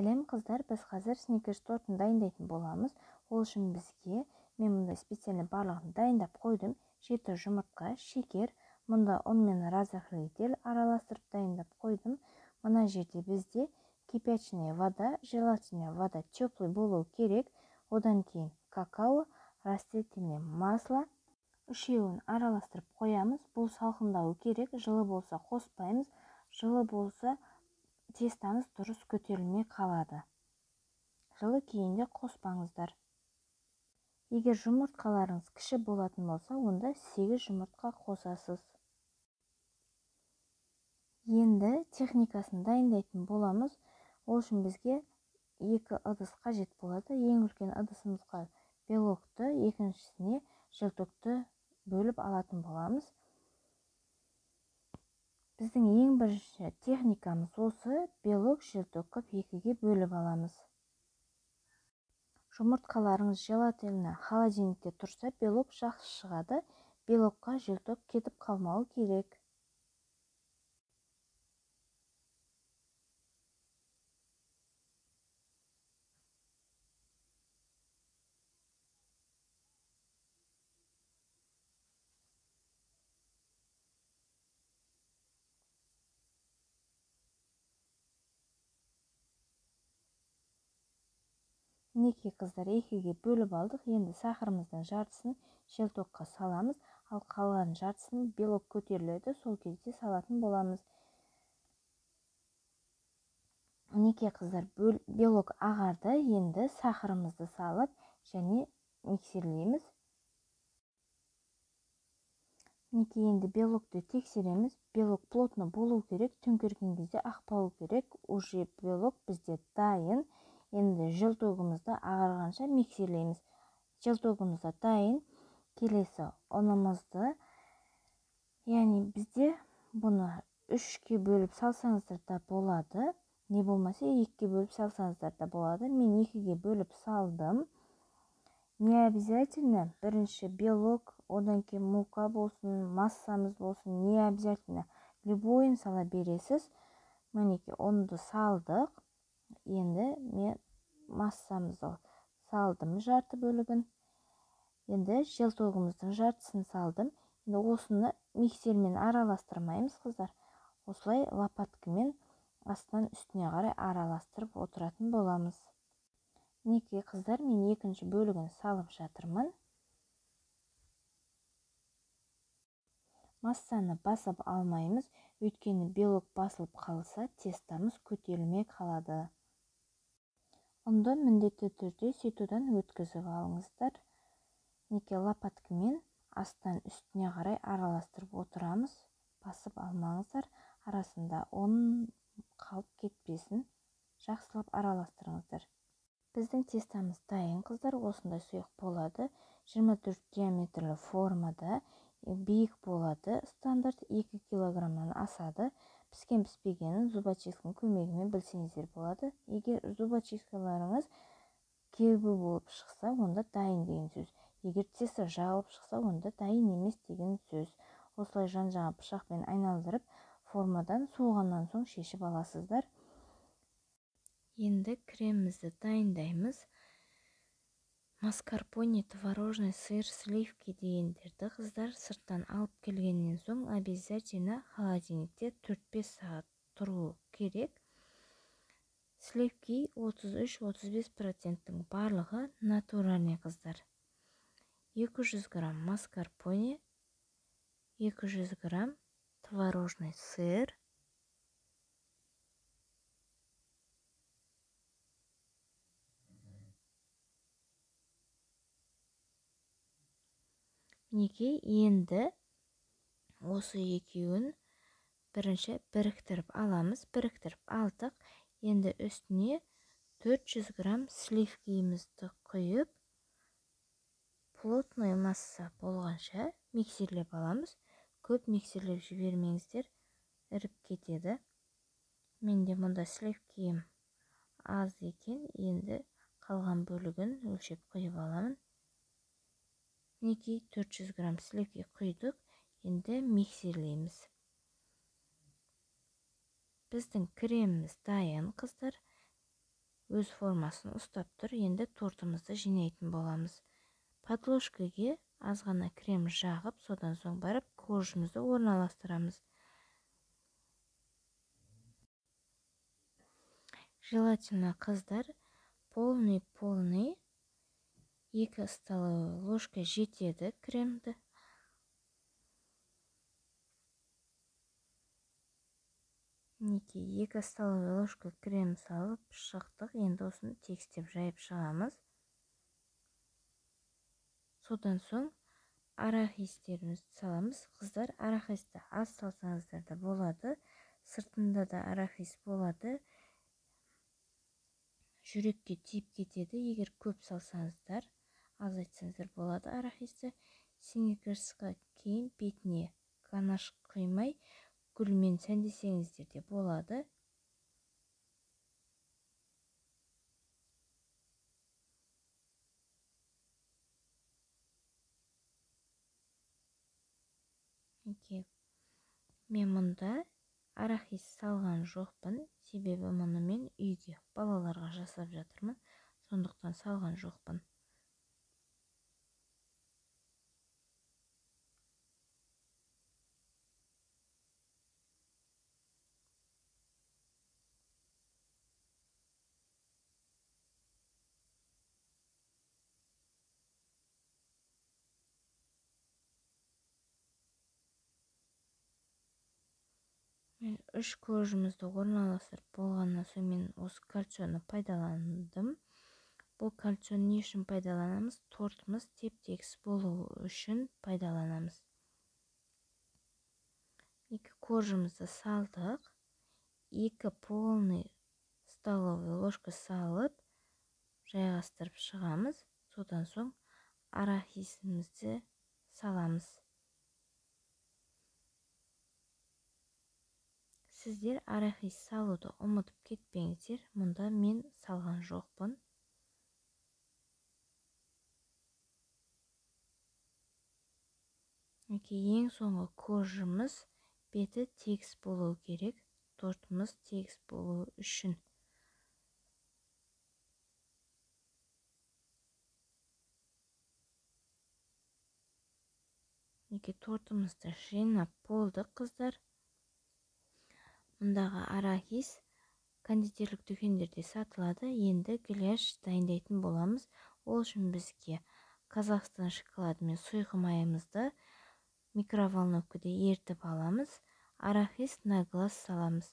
Сәлем қыздар, біз қазір сникерс тортын дайындайтын боламыз. Ол үшін бізге мен мұнда специально барлығын дайындап қойдым. 7 жұмыртқа, шекер, мұнда ұн мен разрыхлитель араластырып дайындап қойдым. Мына жерде бізде кипяченая вода, желательно вода теплый болу керек. Одан кейін какао, растительное масло, үшеуін араластырып қоямыз. Бұл салқындауы керек, жылы болса қоспаймыз, жылы болса тестамыз дұрыс көтерілмей қалады. Жылы күйінде қоспаңыздар. Егер жұмыртқаларыңыз кіші болатын болса, онда 8 жұмыртқа қосасыз. Енді техникасын дайындайтын боламыз. Ол үшін бізге 2 ыдыс қажет болады. Ең үлкен ыдысымызға белокты, екіншісіне желтокты бөліп алатын боламыз. Біздің ең бірінші техникамыз осы, белок, желток қып 2-ге бөліп аламыз. Жұмыртқаларыңыз желательно холодильникте тұрса, белок жақсы шығады. Белокқа желток кетіп қалмауы керек. Мінекей қыздар, 2-ге бөліп алдық. Енді сахарымыздың жартысын желтокқа саламыз, ал қалған жартысын белок көтеріледі, сол кезде салатын боламыз. Мінекей қыздар, белок ағарды. Енді сахарымызды салып және миксерлейміз. Мінекей енді белокты тексереміз. Белок плотно болу керек, төңкерген кезде ақпау керек. Уже белок бізде дайын. Енді желтогымызды ағарғанша миксерлейміз. Желтогымыз да дайын. Келесі ұнымызды, яғни бізде бұны 3-ке бөліп салсаңыздар да болады, не болмаса 2-ге бөліп салсаңыздар да болады. Мен 2-ге бөліп салдым. Не обязательно бірінші белок, одан кейін мука болсын, массамыз болсын, не обязательно, любойын сала бересіз. Мінекей ұнды салдық. Енді мен массамызды салдым, жарты бөлігін. Енді желтогымыздың жартысын салдым. Енді осыны миксермен араластырмаймыз қыздар. Осылай лопаткамен астынан үстіне қарай араластырып отыратын боламыз. Мінекей қыздар, мен екінші бөлігін салып жатырмын. Массаны басып алмаймыз, өйткені белок басылып қалса, тестамыз көтерілмей қалады. Ұнды міндетті түрде ситудан өткізіп алыңыздар. Мінекей лопаткамен астынан үстіне қарай араластырып отырамыз. Басып алмаңыздар, арасында ұн қалып кетпесін. Жақсылап араластырыңыздар. Біздің тестамыз дайын қыздар, осындай сұйық болады. 24 диаметрлі формада, биік болады. Стандарт 2 килограммнан асады. Піскен піспегенін зубочистканың көмегімен білсеңіздер болады. Егер зубочисткаларыңыз кебі болып шықса, онда дайын деген сөз. Егер тесто жағылып шықса, онда дайын емес деген сөз. Осылай жан-жағын пышақпен айналдырып, формадан суығаннан соң шешіп аласыздар. Енді кремімізді дайындаймыз. Маскарпоне, творожный сыр, сливки дегендерді қыздар сырттан алып келгеннен соң обязательно холодильникте 4-5 сағат тұру керек. Сливки 33-35%-тің барлығы натуральный қыздар. 200 грамм маскарпоне, 200 грамм творожный сыр, Мінекей енді осы екеуін бірінші біріктіріп аламыз. Біріктіріп алдық. Енді үстіне 400 грамм сливкимізді құйып, плотный масса болғанша миксерлеп аламыз. Көп миксерлеп жібермеңіздер, іріп кетеді. Менде мұнда сливкиім аз екен, енді қалған бөлігін өлшеп құйып аламын. Мінекей 400 грамм сливки құйдық. Енді миксерлейміз. Біздің креміміз дайын қыздар. Өз формасын ұстап тұр. Енді тортымызды жинайтын боламыз. Подложкаге аз ғана крем жағып, содан соң барып коржымызды орналастырамыз. Желательно, қыздар, полный 2 столовый ложка жетеді кремді. Мінекей, 2 столовый ложка крем салып шықтық. Енді осыны тегістеп жайып шығамыз. Содан соң арахистерімізді саламыз. Қыздар, арахисті аз салсаңыздар да болады. Сыртында да арахис болады. Жүрекке тиіп кетеді. Егер көп салсаңыздар, азайтсаңыздар болады арахисті. Сникерсқа кейін бетіне ганаш құймай, гүлмен сәндесеңіздер де болады. Мен мұнда арахис салған жоқпын, себебі мұны мен үйге балаларға жасап жатырмын, сондықтан салған жоқпын. Мен 3 коржымызды орналастырып болғаннан соң мен осы кольцоны пайдаландым. Бұл кольцоны не үшін пайдаланамыз? Тортымыз теп-тегіс болуы үшін пайдаланамыз. 2 коржымызды салдық. 2 полный столовый ложка салып жайғастырып шығамыз. Содан соң арахисімізді саламыз. Сіздер арахис салуды ұмытып кетпеңіздер, мұнда мен салған жоқпын. Ең соңғы коржымыз беті тегіс болу керек, тортымыз тегіс болу үшін. Тортымызды жинап болдық, қыздар. Мұндағы арахис кондитерлік дүкендерде сатылады. Енді гляш дайындайтын боламыз. Ол үшін бізге Қазақстан шоколады мен сұйық майымызды микроволновкада ерітіп аламыз. Арахис на глаз саламыз.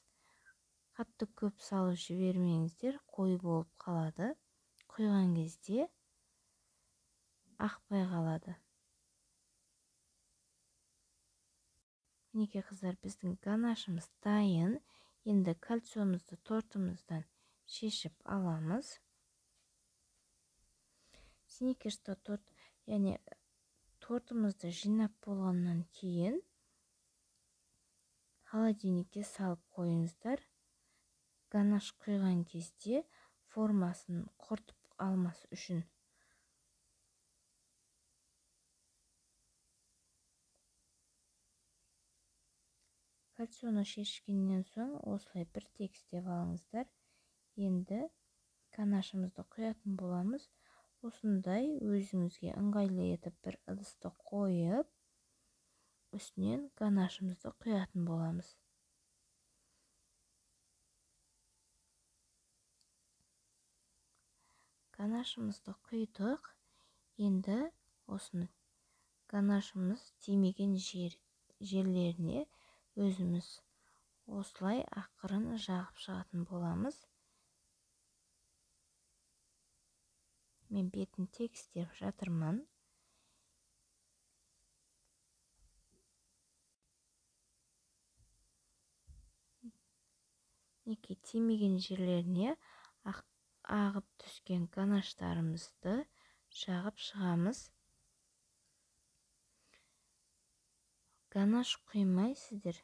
Қатты көп салып жібермеңіздер, қою болып қалады. Құйған кезде ақпай қалады. Мінекей, қыздар, біздің ганашымыз дайын. Енді кольцомызды тортымыздан шешіп аламыз. Сникерсті торт, яғни тортымызды жинап болғаннан кейін холодильникке салып қойыңыздар. Ганаш құйған кезде формасын құртып алмас үшін. Кольцоны шешкеннен соң осылай бір тегістеп алыңыздар. Енді ганашымызды құятын боламыз. Осындай өзіңізге ыңғайлы етіп бір ыдысты қойып, үстінен ганашымызды құятын боламыз. Ганашымызды құйдық. Енді осыны ганашымыз тимеген жерлеріне өзіміз осылай ақырын жағып шығатын боламыз. Мен бетін тегістеп жатырмын. Мінекей, тимеген жерлеріне ағып түскен ганаштарымызды жағып шығамыз. Ганаш құймай сіздер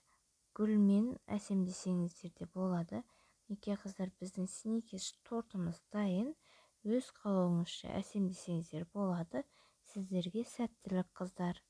гүлмен әсемдесеңіздер де болады. Мінекей, қыздар, біздің сникерс тортымыз дайын. Өз қалауыңызша әсемдесеңіздер болады. Сіздерге сәттілік, қыздар.